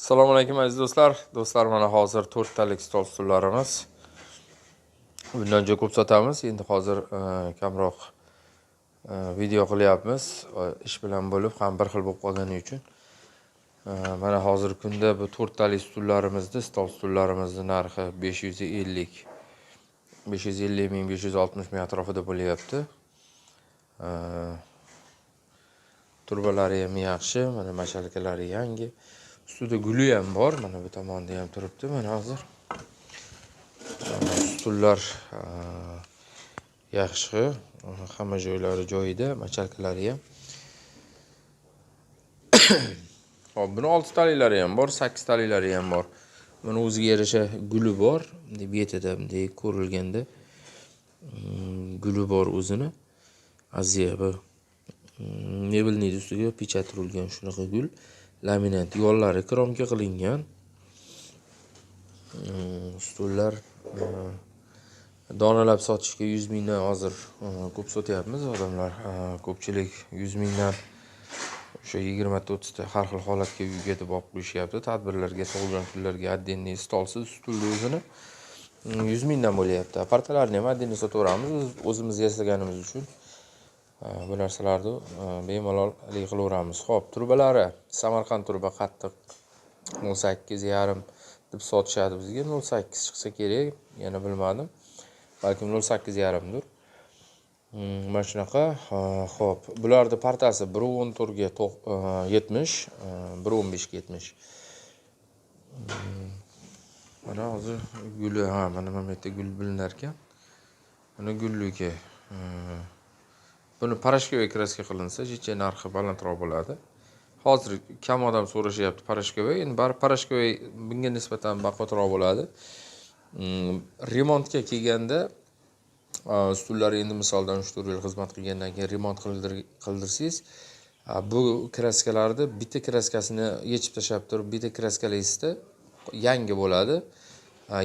Assalomu alaykum, aziz do'stlar. Do'stlar, mana hozir to'rttalik stol stullarimiz. Bundan juda ko'p sotamiz. Endi hozir kamroq video qilyapmiz. Ish bilan bo'lib ham bir xil bo'lib qolgani uchun. Mana hozirgi kunda bu to'rttalik stullarimizni, stol stullarimizni narxi 550, 550 ming, 560 ming atrofida bo'lyapti. Turbalari ham yaxshi, mana mashalkalari yangi. Ustida guli ham bor, mana bu tomonda ham turibdi. Mana hozir stullar yaxshi, hamma joylari joyida, machalkalari ham. Hop, buni 6 taliklari ham bor, 8 taliklari ham bor. Buni o'ziga yarasha guli bor, bunday betida bunday ko'rilganda guli bor o'zini. Aziya bu mebelning ustiga pechat urilgan shunaqa gul. Laminat yollari kromka qilingan. Stullar donalab sotishga 100 mingdan hozir ko'p sotyapmiz. Odamlar, ko'pchilik 100 mingdan o'sha 20 ta, 30 ta har xil holatga uyga deb olib qo'yishyapti. Tadbirlarga, tug'ilgan kunlarga отдельный stolsiz stulni o'zini 100 mingdan bo'lyapti. Partalarni ham отдельный sotaveramiz, o'zimiz yasaganimiz uchun. Bu narsalarni bemalol haligi qilaveramiz. Xo'p, trubalari Samarqand truba, qattiq, 0,8,5 deb sotishadi bizga. 0,8 chiqsa kerak, yana bilmadim. Balkim 0,8,5dir. Mana shunaqa. Xo'p, bularni partasi 1,14 ga 70, 1,15 ga 70. Mana hozir guli, ha, mana bu yerda gul bilinar ekan. Mana gulligi. Buni порошковый краска qilinsa, jicha narxi balandroq bo'ladi. Hozir kam odam so'rashyapti порошковый. Endi baribir порошковый bunga nisbatan baquvvatroq bo'ladi. Remontga kelganda, stullar endi misoldan 3-4 yil xizmat qilgandan keyin remont qildirsangiz, bu kraskalarni bitta kraskasini yechib tashlab turib, bitta kraskalaysizda, yangi bo'ladi.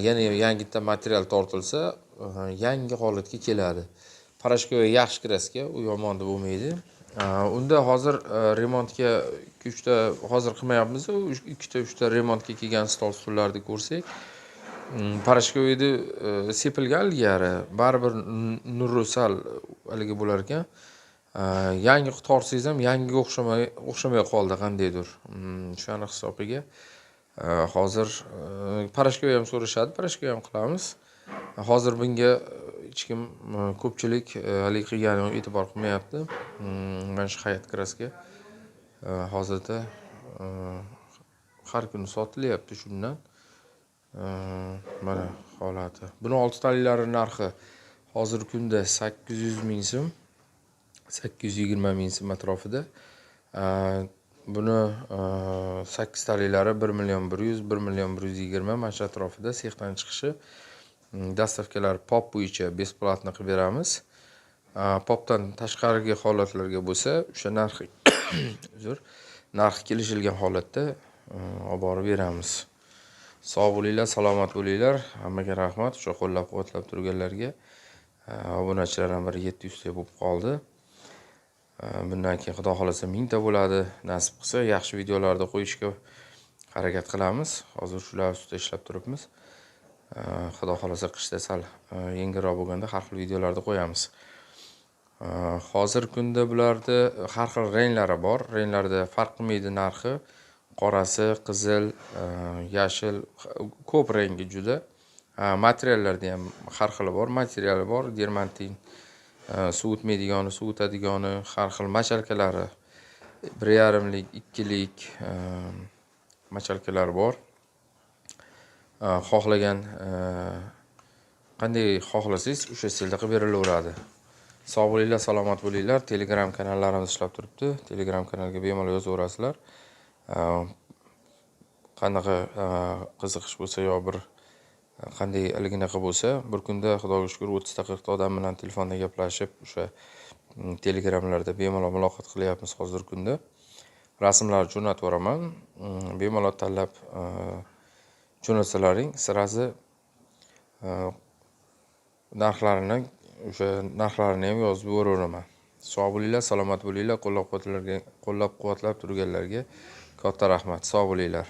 Yana yangitdan material tortilsa, yangi holatga keladi. Порошковый yaxshi kraska, u yomon deb bo'lmaydi. Unda hozir remontga ikki uchta hozir qilmayapmiz, ikkita uchta remontga kelgan stol stullarni ko'rsak, порошковый ni sepilgan ilgari, baribir nuri sal haligi bo'lar ekan. Yangi qilib tortsangiz ham yangiga o'xshamay qoldi qandaydir. O'shani hisobiga hozir порошковый ham so'rashadi, порошковый ham qilamiz. Hozir bunga hech kim, ko'pchilik haligi qilgani e'tibor qilmayapti. Mana shu Hayat kraska hozirda har kuni sotilyapti shundan. Mana holati. Buni oltitaliklari narxi hozirgi kunda 800 ming so'm, 820 ming so'm atrofida. Buni sakkiztaliklari 1 million 100, 1 million 120, mana shu atrofida sexdan chiqishi. Доставка lar POP bo'yicha бесплатно qilib beramiz. POPdan tashqarigi holatlarga bo'lsa, o'sha narxi, uzr, narxi kelishilgan holatda olib borib beramiz. Sog' bo'linglar, salomat bo'linglar. Hammaga rahmat, o'sha qo'llab quvvatlab turganlarga. Obunachilar ham bir 700 ta bo'lib qoldi. Bundan keyin, xudo xohlasa, 1000 ta bo'ladi. Nasib qilsa, yaxshi videolarni qo'yishga harakat qilamiz. Hozir shular ustida ishlab turibmiz. Xudo xohlasa, qishda sal yengilroq bo'lganda har xil videolarni qo'yamiz. Hozirgi kunda bularni har xil ranglari bor. Ranglarda farq qilmaydi narxi. Qorasi, qizil, yashil, ko'p rangi juda. Materiallarda ham har xili bor. Materiali bor, dermantin, sovutmaydigani, sovutadigani, har xil machalkalari, 1,5lik, 2lik machalkalar bor. Xohlagan, qanday xohlasangiz, o'sha stilda qilib berilaveradi. Sog' bo'linglar, salomat bo'linglar. Telegram kanallarimiz ishlab turibdi. Telegram kanalga bemalol yozaverasizlar. Qanaqa qiziqish bo'lsa yo bir qanday haliginaqa bo'lsa, bir kunda, xudoga shukur, 30 ta, 40 ta odam bilan telefonda gaplashib, o'sha telegramlarda bemalol muloqot qilyapmiz hozirgi kunda. Rasmlarni jo'natib yuboraman. Bemalol tanlab jo'natsalaring, сразу narxlarini, o'sha narxlarini ham yozib yuboraveraman. Sog' bo'linglar, salomat bo'linglar. Qo'llab quvvatlab turganlarga katta rahmat. Sog' bo'linglar.